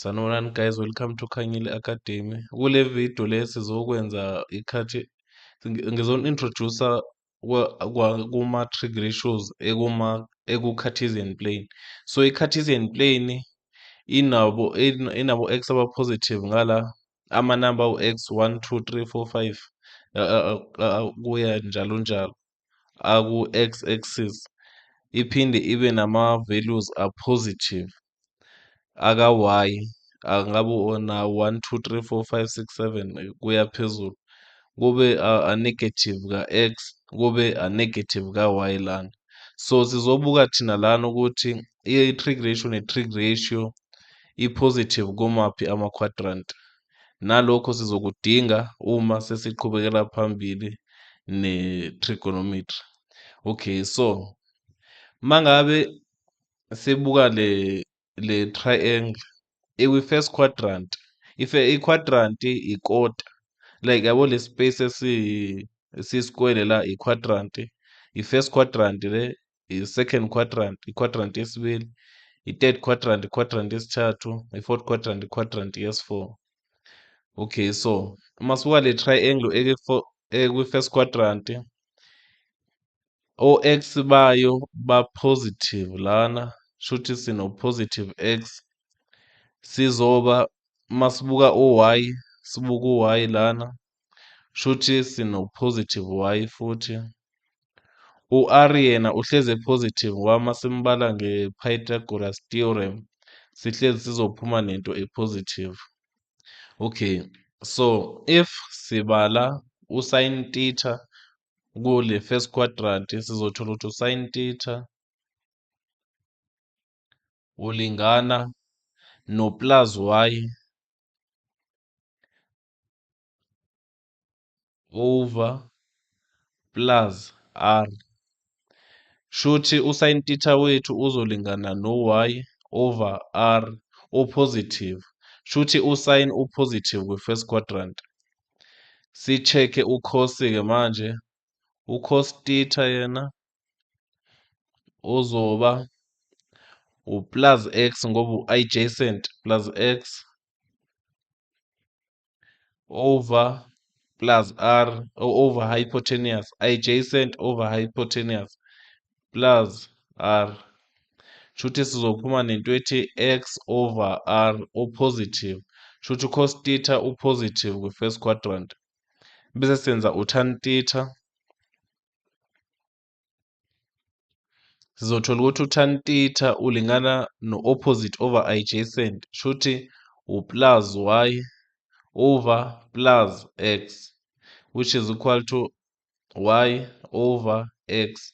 Sanibonani guys, welcome to Khanyile Academy. Kule video le sizokwenza ikhathi ngizoni-introduce kuma-trig ratios ekuma eku-Cartesian plane. So i-Cartesian plane inabo x aba-positive ngala amanamba awu-x 1 2 3 4 5 kuya njalo njalo aku-x axis, iphinde ibe nama-values a-positive aka-y, angabe ona 1 2 3 4 5 6 7 kuya phezulu, kube a-negative ka-x, kube a-negative ka-y lana. So sizobuka thina lana ukuthi i-trig ratio ne-trig ratio i-positive kumaphi ama-quadrant. Nalokho sizokudinga uma sesiqhubekela phambili ne-trigonometry. Okay, so mangabe sibuka le triangle ikwi-first quadrant, if i-quadrant ikota, like yabo le space esiyisikwele la, i-quadrant, i-first quadrant le, i-second quadrant, i-quadrant yesibili, i-third quadrant, i-quadrant yesithathu, i-fourth quadrant, i-quadrant yesi-four. Okay, so uma sibuka le triangle ekwi-first quadrant, o-x bayo ba-positive lana, shuthi sino-positive x. Sizoba masibuka u-y, sibuka u-y lana, shuthi sino-positive y futhi. U-r yena uhlezi e-positive ngoba masimbala nge-Pythagoras theorem sihlezi sizophuma nento e-positive. Okay, so if sibala u-sin theta kule first quadrant, sizothola ukuthi u-sin theta ulingana no plus y over plus r. Shuthi u-sin theta wethu uzolingana no-y over r o-positive. Shuthi u-sin u-positive kwi-first quadrant. Si-check-e u-cos-ke manje. U-cos theta yena uzoba u-plus x ngoba u-adjacent, plus x over plus r over hypotenuse, adjacent over hypotenuse plus r. Shuthi sizophuma nento ethi x over r o-positive. Shuthi cos theta u-positive kwi-first quadrant. Bese senza u-tan theta, sizothola ukuthi u-tan theta ulingana no-opposite over adjacent, shuthi u-plus y over plus x, which is equal to y over x.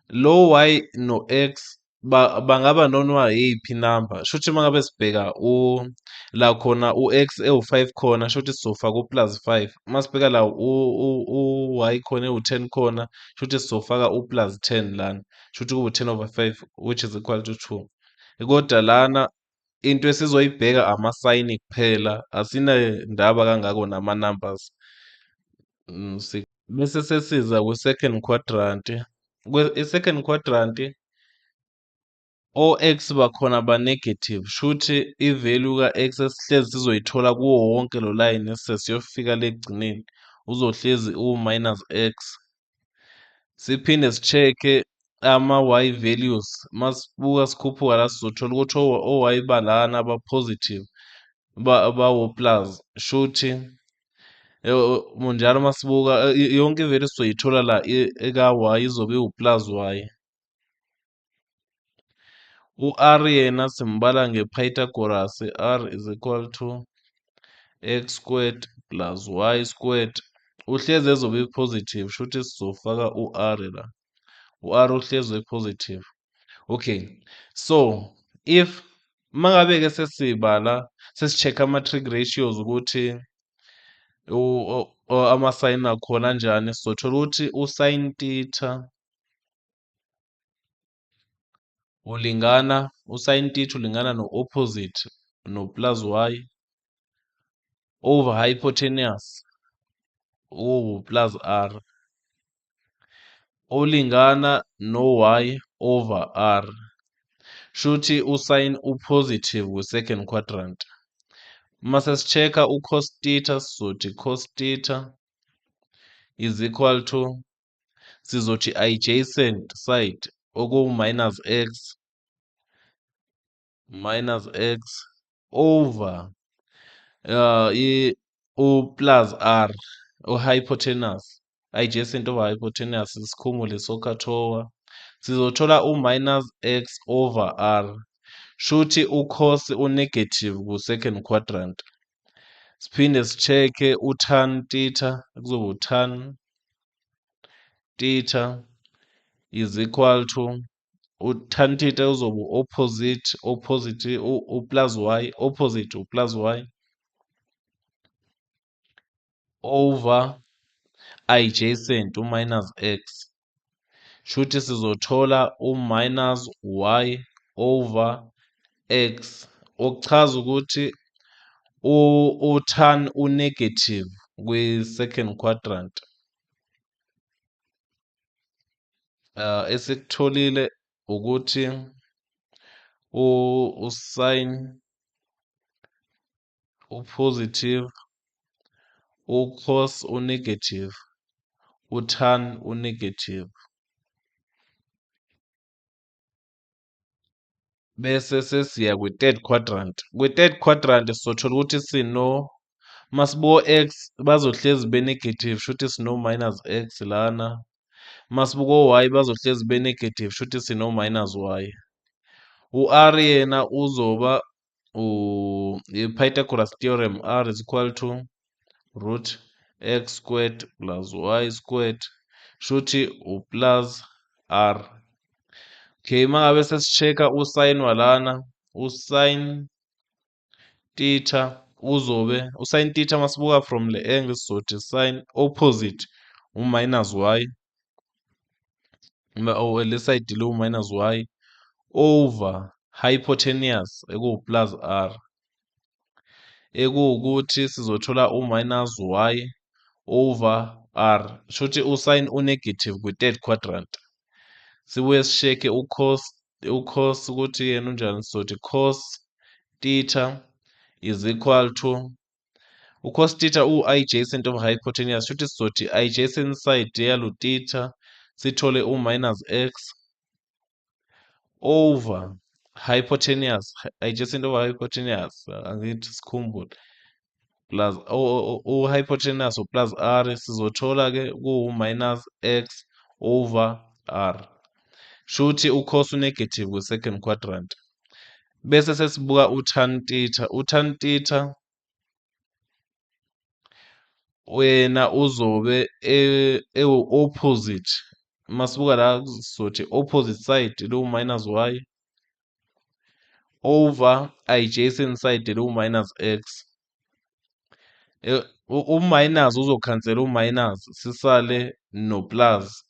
Lo y no x bangaba noma yiphi number. Shuthi uma ngabe sibheka la khona u-x ewu-5 khona, shuthi sizofaka u-plus 5. Uma sibheka la u-y khona ewu-10 khona, shuthi sizofaka u-plus 10 lana, shuthi kube u-10 over 5, which is equal to 2. Kodwa lana into esizoyibheka amasayini kuphela, asinandaba kangako nama-numbers. Bese sesiza kwi-second quadrant. I-second quadrant o-x bakhona ba-negative, shuthi i-value ka-x esihlezi sizoyithola kuwo wonke lo line sesiyofika le ekugcineni uzohlezi uwu-minus x. Siphinde si-check-e ama-y values, masibuka sikhuphuka la sizothola ukuthi o-y balana ba-positive, bawo-plus, shuthi njalo masibuka yonke i-value sizoyithola la eka-y izobe iwu-plus y. U-r yena simbala nge-Pythagoras, r is equal to x squared plus y squared, uhlezi ezobe i-positive, shuthi sizofaka u-r la, u-r uhlezi e-positive. Okay, so if mangabe-ke sesibala sesi-check ama-trig ratios ukuthi ama-sign akhona anjani, sizothola ukuthi u-sin theta ulingana, u-sin theta ulingana no-opposite no-plus y over hypotenuse owu-plus r, olingana no-y over r. Shuthi u-sin u-positive kwi-second quadrant. Mase si-check-a u-cos theta, sizothi cos theta is equal to, sizothi adjacent side okuwu-minus x, minus x over u-plus r, u-hypotenuse, adjacent over hypotenuse. Sikhumbule SOHCAHTOA, sizothola u-minus x over r. Shuthi u-cos u-negative ku-second quadrant. Siphinde si-check-e u-tan theta, kuzoba u-tan theta is equal to, u-tan theta uzoba opposite, opposite u-plus y, opposite u-plus y over adjacent u-minus x. Shuthi sizothola u-minus y over x, okuchaza ukuthi u-tan u-negative kwi-second quadrant. Esikutholile ukuthi u-sin u-positive, u-cos u-negative, u-tan u-negative. Bese sesiya kwi-third quadrant. Kwi-third quadrant sizothola ukuthi sino, masibuka o-x bazohlezi be-negative, shuthi sino-minus x lana. Masibuka o-y bazohlezi be-negative, shuthi sino-minus y. U-r yena uzoba i-Pythagoras theorem, r is equal to root x squared plus y squared, shuthi u-plus r. Okay, mangabe sesi-check-a u-sin walana, u-sin theta uzobe, u-sin theta masibuka from le angle sizothi sin opposite u-minus y, le side lo minus y over hypotenuse ekuwu-plus r, ekuwukuthi sizothola u-minus y over r. Shuthi u-sin u-negative kwi-third quadrant. Sibuye si-check-e u-cos, u-cos ukuthi yena unjani. Sizothi cos theta is equal to, u-cos theta u-adjacent of hypotenuse, shuthi sizothi adjacent side yalo theta, sithole u-minus x over hypotenuse, adjacent over hypotenuse, angithi sikhumbule plus u-hypotenuse u-plus r, sizothola ke kuwu-minus x over r. Shuthi u-cos u-negative kwi-second quadrant. Bese sesibuka u-tan theta. U-tan theta wena uzobe ewu-opposite. Masibuka la sizothi opposite side lo minus y over adjacent side lo minus x. U-minus uzokhansela u-minus, sisale no-plus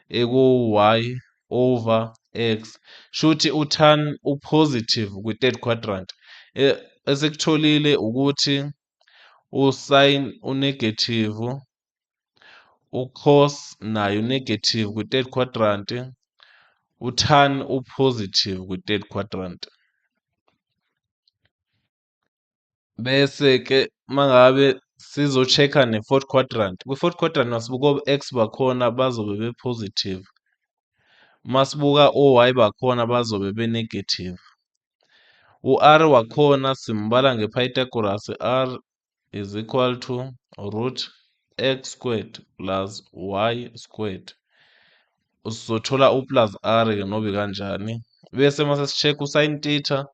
eku-y over x. Shuthi u-tan u-positive kwi-third quadrant. Esikutholile ukuthi u-sin u-negative, u-cos nayo negative kwi-third quadrant, u-tan u-positive kwi-third quadrant. Bese-ke mangabe sizo-check-a ne-fourth quadrant, kwi-fourth quadrant masibuka o-x bakhona bazobe be-positive, masibuka o-y bakhona bazobe be-negative. U-r wakhona simbala nge-Pythagoras, r is equal to root x squared plus y squared. Sizothola u-plus r-ke nobe kanjani. Bese mase si-check u-sin theta,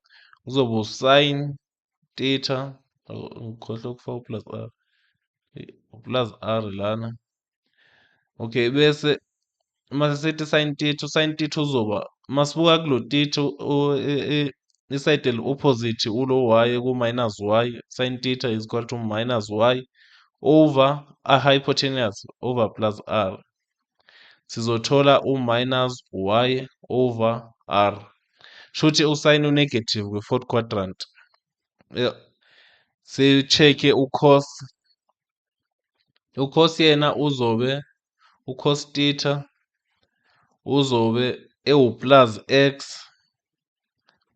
kuzoba u-sin theta, ngikhohlwe ukufaka u-plus r, u-plus r lana. Okay, bese mase sithi sin theta, u-sin theta uzoba, masibuka kulo theta isayidi eli-opposite ulo y ku-minus y, sin theta is equal to minus y over a hypotenuse over plus r. Sizothola u-minus y over r. Shuthi u-sin u-negative kwi-fourth quadrant. Si-check-e u-cos. U-cos yena uzobe, u-cos theta uzobe ewu-plus x,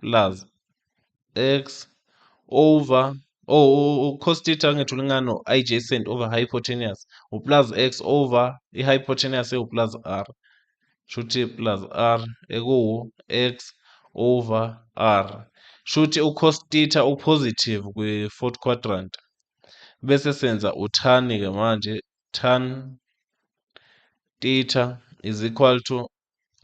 plus x over Oh, u-cos theta angithi ulingana no-adjacent over hypotenuse, u-plus x over i-hypotenuse ewu-plus r, shuthi plus r ekuwu-x over r. Shuthi u-cos theta u-positive kwi-fourth quadrant. Bese senza u-tan-ke manje, tan theta is equal to,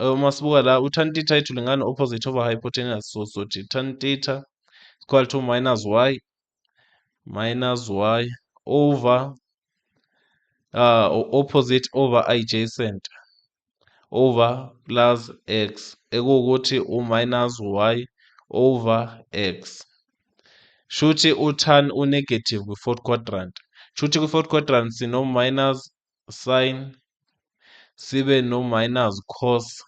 uma sibuka la u-tan theta yethu ulingana opposite over hypotenuse, so sothi tan theta equal to minus y over opposite over adjacent over plus x, ekuwukuthi u-minus y over x. Shuthi u-tan u-negative kwi-fourth quadrant. Shuthi kwi-fourth quadrant sino-minus sin, sibe no-minus cos,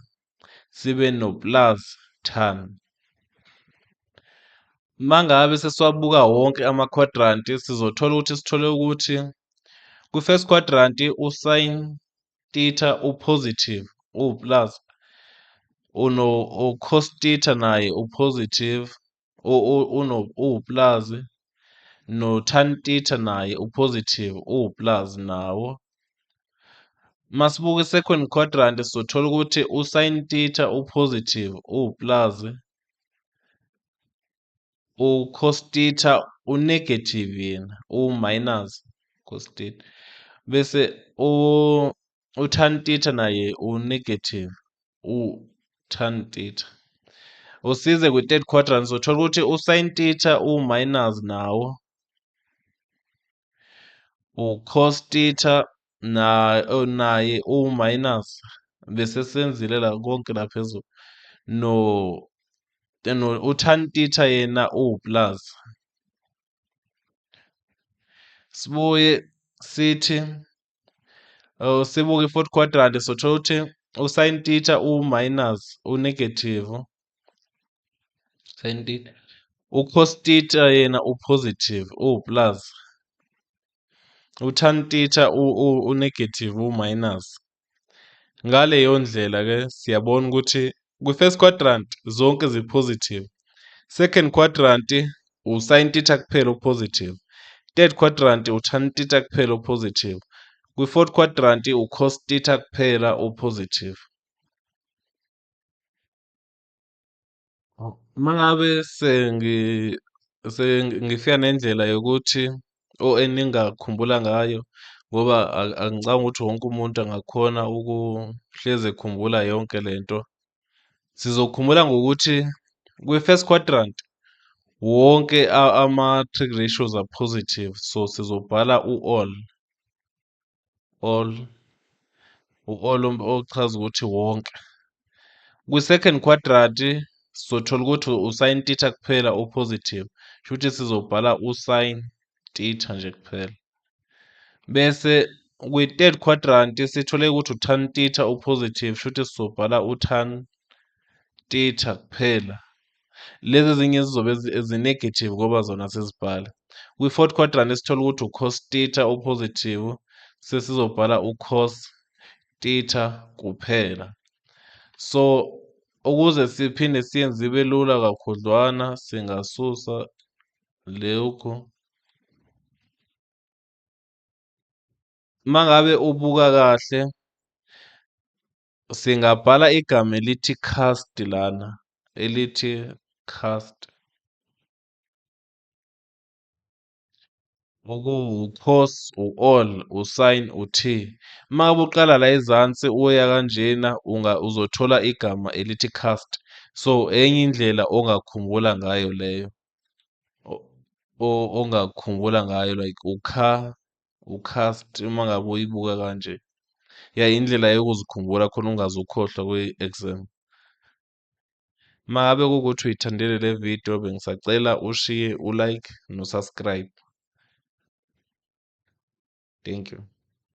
sibe no-plus tan. Mangabe sesiwabuka wonke ama-quadrant, sizothola ukuthi sithole ukuthi kwi-first quadrant u-sin theta u-positive, uwu-plus, u-cos theta naye u-positive, uwu-plus, no-tan theta naye u-positive, uwu-plus nawo. Masibuka i-second quadrant, sizothola ukuthi u-sin theta u-positive, uwu-plus, u-cos theta u-negative yena, uwu-minus cos theta, bese u-tan theta naye u-negative, u-tan theta. Usize kwi-third quadrant, sizothola ukuthi u-sin theta uwu-minus nawo, u-cos theta naye uwu-minus, bese senzile la konke la phezulu, no u-tan theta yena uwu-plus. Sibuye sithi sibuke i-fourth quadrant, sothola ukuthi u-sin theta uwu-minus, u-negative sin theta, u-cos theta yena u-positive, uwu-plus, u-tan theta u-negative, u-minus. Ngaleyo ndlela-ke siyabona ukuthi kwi-first quadrant zonke zi-positive, second quadrant u-sin theta kuphela o-positive, third quadrant u-tan theta kuphela o-positive, kwi-fourth quadrant u-cos theta kuphela o-positive. Uma ngabe sengifika nendlela yokuthi or eningakhumbula ngayo, ngoba angicabangi ukuthi wonke umuntu angakhona ukuhlezi ekhumbula yonke lento. Sizokhumbula ngokuthi kwi-first quadrant wonke ama-trig ratios are positive, so sizobhala u-all, all, u-all ochaza ukuthi wonke. Kwi-second quadrant sizothola ukuthi u-sin theta kuphela o-positive, shuthi sizobhala u-sin theta nje kuphela. Bese kwi-third quadrant sithole ukuthi u-tan theta o-positive, shuthi sizobhala u-tan theta kuphela. Lezi ezinye zizobe zi-negative ngoba zona sezibhala. Kwi-fourth quadrant sithola ukuthi u-cos theta o-positive, sesizobhala u-cos theta kuphela. So ukuze siphinde siyenze ibe lula kakhudlwana, singasusa lokhu. Uma ngabe ubuka kahle, singabhala igama elithi cast lana, elithi cast, okuwu-cos, u-all, u-sin, u-t. Uma ngabe uqala la ezansi uya kanjena uzothola igama elithi cast. So enye indlela ongakhumbula ngayo leyo, ongakhumbula ngayo like u-cast uma ngabe uyibuka kanje. Ya, indlela yokuzikhumbula khona ungaze ukhohlwa kwi-exam. Uma ngabe kuwukuthi uyithandile le video, bengisacela ushiye u-like no-subscribe. Thank you.